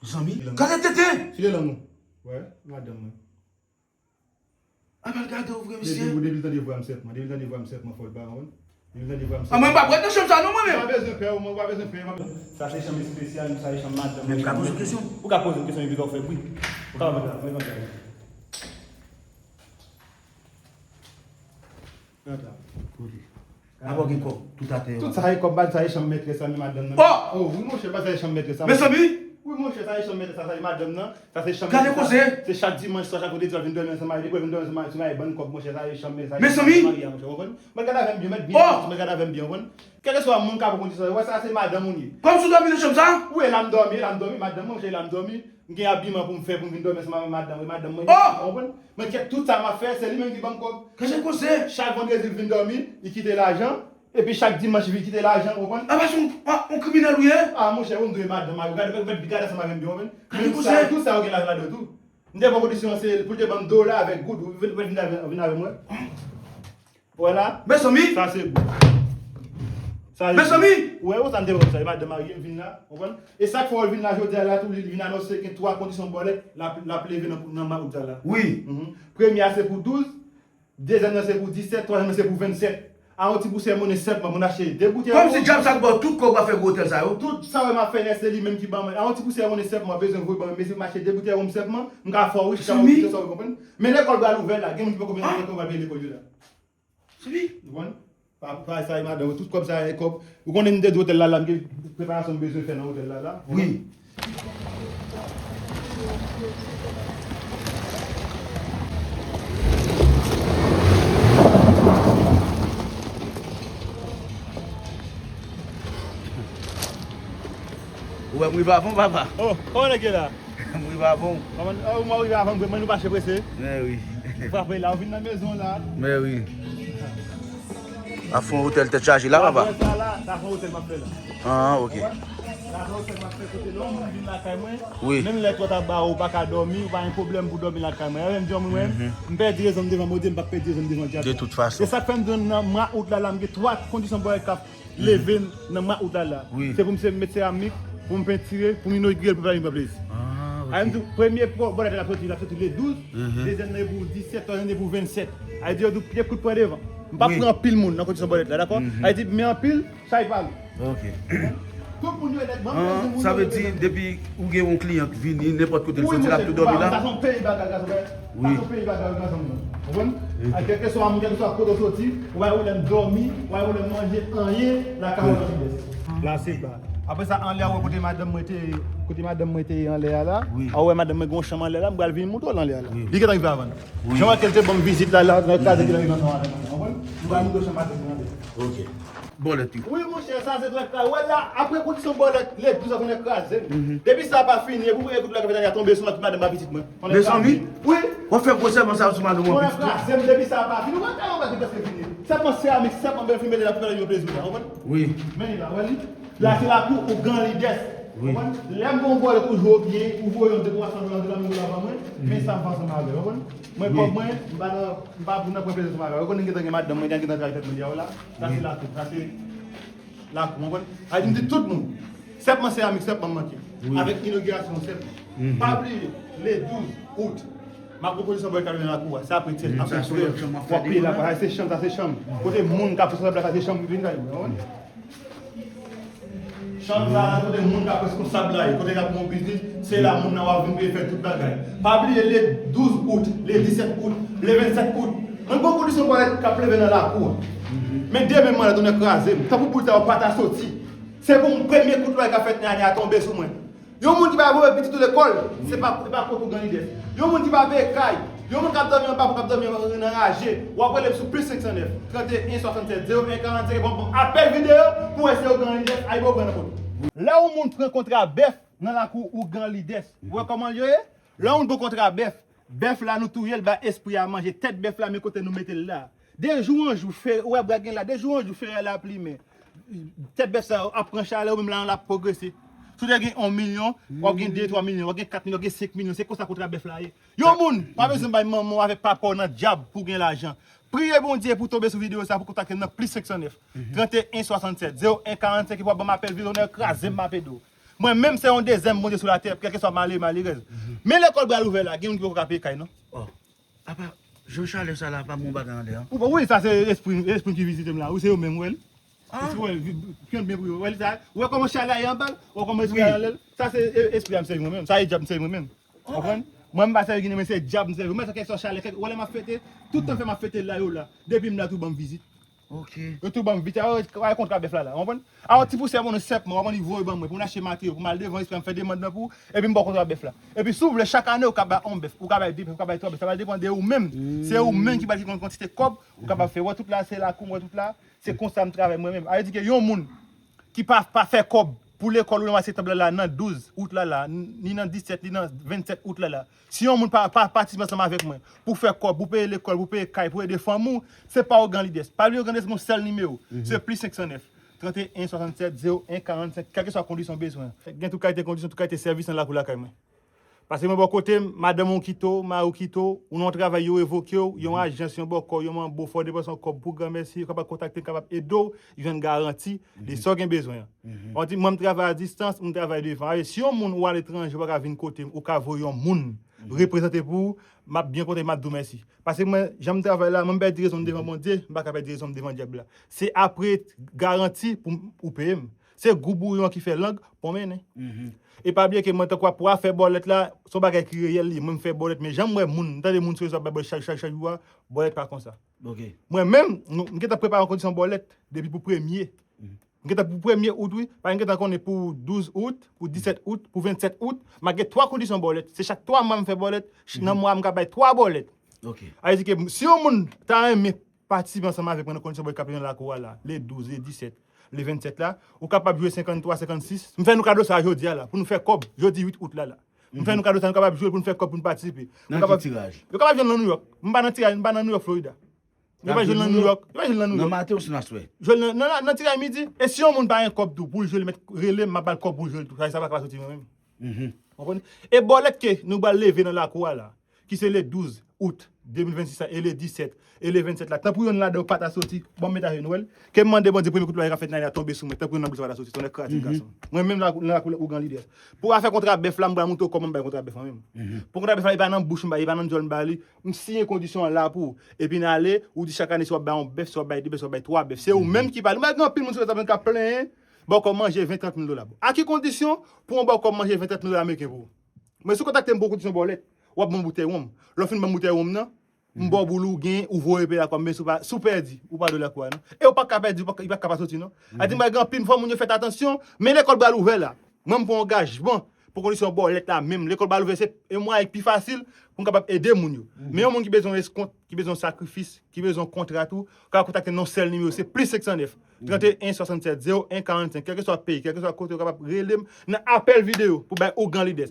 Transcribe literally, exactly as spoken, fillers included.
Zanmi, gade tete! File lang ou. Wè, madanm mwen. Apa l gade w vre, mesye? Depi l tande vwa m sètman, depi l tande vwa m sètman, fò l pa konprann. Depi l tande vwa m sètman. A mwen, m pa pral nan chanm sa non, mwen menm. Ou pa bezwen pè, ou pa bezwen pè. Sa se chanm espesyal, sa se chanm madanm mwen. Men m ka poze w kesyon? Ou ka poze m kesyon epi w fè bri. Ou ka mande la, mwen konn sa. Gade la. Kote? Apa w gen kòb tout atè yo? Tout sa se kòb, ba sa se chanm mètrès la, men madanm nan. Oh! Oh, wi, monchè, ba sa se chanm mètrès la. Mezanmi! Wi, monchè, sa se chanm mètrès la, sa se madanm nan. Sa se chanm mètrès la. Gade koze! Se chak dimanch swa, chak vandredi swa, vin dòmi ansanm avè li, pou vin dòmi ansanm avè li, se bay bon kòb, monchè, sa se chanm mètrès la. Mezanmi! Mari a, monchè, ou konprann? Mwen gade avè m byen, mèt byen, oh! Mwen gade avè m byen, ou konprann? Kèlkeswa moun ka pran kondisyon, wè sa se madanm ou li. Kòmsi w dòmi nan chanm sa? Wi, la m dòmi, la m dòmi, madanm mwen, monchè, la m dòmi. M gen abiman pou m fè pou m vin dòmi ansanm avè madanm, e madanm mwen. Oh! Ou konprann? Mwen kèt tout sa m ap fè, se li menm ki ban m kòb. Gade koze! Chak vandredi l vin dòmi, li kite lajan, epi chak dimanch li vin kite lajan, ou konprann? A pa se yon, a, yon kriminèl ou ye? A, monchè, ou m dwe madanm, a, gade, gade, gade ansanm avè m byen, ou konprann? Gade koze! Tout sa yo gen lajan ladan tou. M te pran kondisyon, se pou l te ban m dola avèk goud, ou vin, vin, vin avè, vin avè mwen. Vwala. Mezanmi! Sa se goud. Sa se goud. Mezanmi! Ou wè, ou sa m te wè sa, e madanm marye m vin la, ou konprann? E sa k fè w vin la jodi a la tou, li vin anonse gen twa kondisyon bòlèt, l ap, l ap leve nan, nan mwa out la la. Wi. Mhm. Premye a se pou douz, dezyèm nan se pou disèt, twazyèm nan se pou vennsèt. A yon ti pousè monnen senpman, moun achte de boutèy. Kòmsi dyab sa k ba w tout kòb w ap fè gwo otèl sa yo? Tout sa w wè m ap fè nèt, se li menm ki ban mwen. A yon ti pousè monnen senpman, bezwen voye ban mwen, mezanmi, m achte de boutèy wonm senpman, m ka fè w rich, m ka fè w rich, sa w konprann? Men lekòl pral ouvè la, gen moun ki poko menm lekòl, pral peye lekòl yo la. Sou li. Ou konprann? Pa, pa sa, e madanm, tout kòb sa, e kòb. Ou konnen m te di otèl la, la, m gen preparasyon m bezwen fè nan otèl la, la. Wi. Ou wè m rive avan w, papa? Oh, kòman nèg ye la? M rive avan w. Kòman, oh, mwen rive avan, mwen nou mache prese. Men wi. Frape la, ou vin nan mezon la. Men wi. A fon otèl tèt chaje la, papa. Sa la, sa fon otèl m ap fè la. Ah, ok. La fon otèl m ap fè kote lè yon moun vin lakay mwen. Wi. Menm lè twò ta ba ou pa ka dòmi, ou pa gen pwoblèm pou dòmi lakay mwen. Menm dòmi mwen, m pèdi rezon m devan Bondye, m p ap pèdi rezon m devan dyab la. De tout fason. Se sa k fè m di w nan mwa out la, la, m gen twa kondisyon bòlèt k ap leve nan mwa out la la. Wi. Se pou m se met seramik, pou m pentire, pou m inogire l, pou pèmèt m pran plezi. Ah, ok. A, m di w, premye bòlèt la soti, l ap soti le douz, dezyèm nan e pou disèt, twazyèm nan e pou vennsèt. A di yo di w pye kout pran devan. M p ap pran anpil moun nan kondisyon bòlèt la, dakò? A di men anpil, chay pa lou. Ok. Tout moun yo nèt, ban m plezi moun yo. Sa vle di, depi ou gen yon kliyan k vini, nenpòt kote l soti, l ap tou dòmi la? Wi, monchè, sa se yon peyi bagay, gason. Wi. Sa se yon peyi bagay, gason. Ou konprann? Ok. A kèlkeswa moun, kèlkeswa kote w soti, ou pa gen pwoblèm dòmi, ou pa gen pwoblèm manje, anyen, lakay ou nan bidès. La se ba. Apre sa, anlè a, ou wè kote madanm mwen te, kote madanm mwen te ye anlè a la. Wi. A, ou wè madanm mwen gen yon chanm anlè la, m pral vin montre w l anlè a la. Wi. Li gentan rive avan. Wi. Jan w wè ke l te ban m vizit la, la, nan kraze ki nan rive ansanm avè mwen. Ou konprann? M pral montre w chanm madanm mwen anlè. Ok. Bòlèt tou. Wi, monchè, sa se trè kay. Wè la, apre kondisyon bòlèt, le douz a konnen kraze m. Depi sa pa fini, epi w wè kout la k ap fèt a tonbe sou madanm ak pitit mwen. Mezanmi? Wi. W ap fè gwo sèman sa sou madanm ou ak pitit ou? Kraze m, depi sa pa fini. Ou wè kay an bak ki prèske fini. Sèlman seramik, sèlman bèl fime la pou fè yo plezi la, ou konprann? Wi. Men li la, wè li? La se lakou Ougan Lidès. Wi. Ou konprann? Lè m gon vòlè toujou oubyen ou voye yon de twa san dola, de twa mil dola ban mwen, men sa m fè ansanm avè l, ou konprann? Mwen kòb mwen, m pa nan, m pa pou nan pran plezi ansanm avè l. Ou konnen m gentan gen madanm mwen, gentan travay tèt mwen deja la. Sa se lakou, sa se lakou, ou konprann? A di m di tout moun, sèlman seramik, sèlman manke. Wi. Avèk inogirasyon sèlman. Pa bliye, le douz out, m ap pran kondisyon bòlèt k ap vin nan lakou a. Se apre tèt, apre prèv, w ap peye la, sa se chanm, sa se chanm. Kote moun k ap fè sòt la, sa se chanm, vin kay mwen, ou konprann? Chanm sa a, se kote moun k ap responsab la ye, kote y ap gen yon biznis, se la moun nan w ap vin pou yo fè tout bagay. Pa bliye le douz out, le disèt out, le vennsèt out. Mwen gon kondisyon bòlèt k ap leve nan lakou an. Men demen mwen la tonè kraze m. Tankou boul sa yo pa ta soti. Se pou m premye kout lwa k ap fèt nan ane a tonbe sou mwen. Yon moun ki pa voye pitit ou lekòl, se pa, se pa kot Ougan Lidès. Yon moun ki pa peye kay, yon moun k ap dòmi anba pon, k ap dòmi nan raje, w ap rele m sou plis senk san nèf, trannteyen swasannsèt zewo en karannsenk, epi w ap ban m apèl videyo pou w wè si Ougan Lidès, ay bo pran nan kot. Lè yon moun pran kontra bèf nan lakou Ougan Lidès, ou wè kòman yo ye? Lè yon moun pran kontra bèf, bèf la nou touye l, bay espri a manje tèt bèf la, men kote nou mete l la. De jou an jou, fe, ou wè bwa gen la, de jou an jou, fè la plimen. Tèt bèf sa yo ap pran chalè, ou menm la, l ap pwogrese. Si w te gen yon milyon, w ap gen de, twa milyon, w ap gen kat milyon, w ap gen senk milyon. Se konsa kontra bèf la ye. Yon moun pa bezwen bay manman w avèk papa w nan dyab pou w gen lajan. Priye Bondye pou w tonbe sou videyo sa, pou w kontakte m nan plis senk san nèf, trannteyen swasannsèt zewo en karannsenk, epi w ap ban m apèl videyo, w kraze m, m ap ede w. Mwen menm se yon dezyèm Bondye sou latè, kèlkeswa malere, malerèz. Men lekòl pral ouvè la, gen moun ki poko ka peye kay non. Apa, jan chalè sa la, pa bon bagay anlè an. Ou pa, wi, sa se espri, espri ki vizite m la. Wi, se yo menm, wè l. Ou wè l, pyonn byen pou yo. Wè l sa, ou wè kòman chalè a ye anba l, ou wè kòman espri a anlè l. Sa se e- espri a m sèvi mwen menm. Sa e dyab m sèvi mwen menm. Konprann? Mwen m pa sèvi Ginen, men se dyab m sèvi. Mwen sa kèlkeswa chalè, kèk, wè lè m ap fete, tout tan fè m ap fete la yo la. Depi m la tou ban m vizit. Ok. Yo tou ban m vit, a, a kontra bèf la la, konprann? A, yon ti pousè mwen, senpman, w ap li voye ban mwen, pou n achte materyo, pou m al devan espri a m fè demann nan pou ou, epi m ba w kontra bèf la. Epi si w vle, chak ane, ou ka bay yon bèf, ou ka bay de bèf, ou ka bay twa bèf, sa va depann de ou menm. Se ou menm ki ba l ki konn kantite kòb, ou kapab fè. Wè tout la, se lakou m, wè tout la, se konsa m travay mwen menm. A vle di ke yon moun ki pa, pa fè kòb pou lekòl ou nan mwa septanm la, la, nan douz out la, la, ni nan disèt, ni nan vennsèt out la, la. Si yon moun pa, pa patisipe ansanm avèk mwen pou fè kòb, pou peye lekòl, pou peye kay, pou ede fanmi w, se pa ogan lidès. Pa bliye ogan lidès gen yon sèl nimewo. Se plis senk san nèf, trant e en, swasannsèt, zewo en, karannsenk, kèlkeswa kondisyon w bezwen. Gen tout kalite kondisyon, tout kalite sèvis nan lakou lakay mwen. Pase mwen bò kote m, madanm ou kite w, mari w kite w, ou nan yon travay yo revoke w, yon ajans, yon bòkò, yon manbo, fò w depanse yon kòb pou granmèsi, ou kapab kontakte m, kapab ede w jwenn garanti de sa w gen bezwen an. Ou di, mwen m travay a distans, m travay devan. Alè, si yon moun ou aletranje, ou pa ka vin kote m, ou ka voye yon moun reprezante pou ou, m ap byen kontan, m ap di w mèsi. Pase mwen, jan m travay la, mwen m pèdi rezon m devan Bondye, m pa ka pèdi rezon m devan dyab la. Se apre garanti pou m- ou peye m. Se gou bouyon ki fè lang, pon mennen. E pa bliye ke mwen tankou pou afè bòlèt la, se yon bagay ki reyèl li. Mwen m fè bòlèt, men jan m wè moun, m tande moun sou rezo ap bay bòlèt chak, chak, chak jou a, bòlèt pa konsa. Ok. Mwen menm, nou- m gentan prepare yon kondisyon bòlèt depi pou premye. M gentan pou premye out, wi. Pa m gentan konnen pou douz out, pou disèt out, pou vennsèt out. M a gen twa kondisyon bòlèt. Se chak twa mwa m fè bòlèt. Ch- Nan mwa a, m ka bay twa bòlèt. Ok. A vle di ke si yon moun ta renmen patisipe ansanm avèk mwen nan kondisyon bòlèt k ap nan lakou a la, le douz, le disèt, le vennsèt la, ou kapab jwe senkanntwa, senkannsis. M fè nou kado sa jodi a la, pou nou fè kòb, jodi uit out la la. M fè nou kado sa, nou kapab jwe l pou nou fè kòb, pou nou patisipe. Nan ki tiraj? Yo kapab jwenn nan Nouyòk. M pa nan tiraj, m pa nan Nouyòk, Florida. Yo pa jwenn nan Nouyòk. Yo pa jwenn nan Nan Nouyòk. maten ou sou aswè. Jwe l nan, nan, nan tiraj midi. E si yon moun pa gen kòb tou, pou l jwe l, mèt rele m, m ap ba l kòb pou l jwe l tou. Sa, sa pa ka soti mwen menm. Konprann? E bòlèt ke nou pral leve nan lakou a la, ki se le douz out de mil vennsis la, e le disèt, e le vennsèt la, tanpri yonn ladan yo pa ta soti, bon, m met ajenou, wè l. Ke m mande Bondye, premye kout lwa k ap fèt nan ane a tonbe sou mwen, tanpri yonn nan boul sa pa ta soti, se yon nèg kratik gason. Mwen menm la, nan lakou ougan lidè. Pou afè kontra bèf la, m pral montre w kòman m bay kontra bèf lan menm. Pou kontra bèf la, e pa nan bouch m bay, e pa nan dyòl m bay li, m siyen kondisyon an la pou ou. Epi n ale, ou di chak ane, si w ap bay yon bèf, si w ap bay de bèf, si w ap bay twa bèf. Se ou menm ki pale. M wè gen anpil moun sou rezo k ap plenyen, bòkò manje ven, trant mil dola. A ki kondisyon pou yon bòkò manje ven, trant mil dola ameriken pou ou? Men si w kontakte m pou yon kondisyon bòlèt, w ap ban m boutèy wonm. Lè w fin ban m boutèy wonm nan, m ba w boul ou gen, ou voye peyi a kòm, men si w pa, si w pèdi, ou pa dwe lakou a non. E w pa ka pèdi, ou pa ka- li pa ka pa soti non. A di m gen anpil fò moun yo fèt atansyon, men lekòl pral ouvè la. Mwen m pran angajman pou kondisyon bòlèt la menm. Lekòl pral ouvè, se yon mwayen ki pi fasil pou m kapab ede moun yo. Men yon moun ki bezwen eskont, ki bezwen sakrifis, ki bezwen kontra tou, ka kontakte nan yon sèl nimewo, se plis senk san nèf, trant e en, swasannsèt, zewo en, karannsenk. Kèlkeswa peyi, kèlkeswa kote, ou kapab rele m nan apèl videyo pou bay ougan lidès.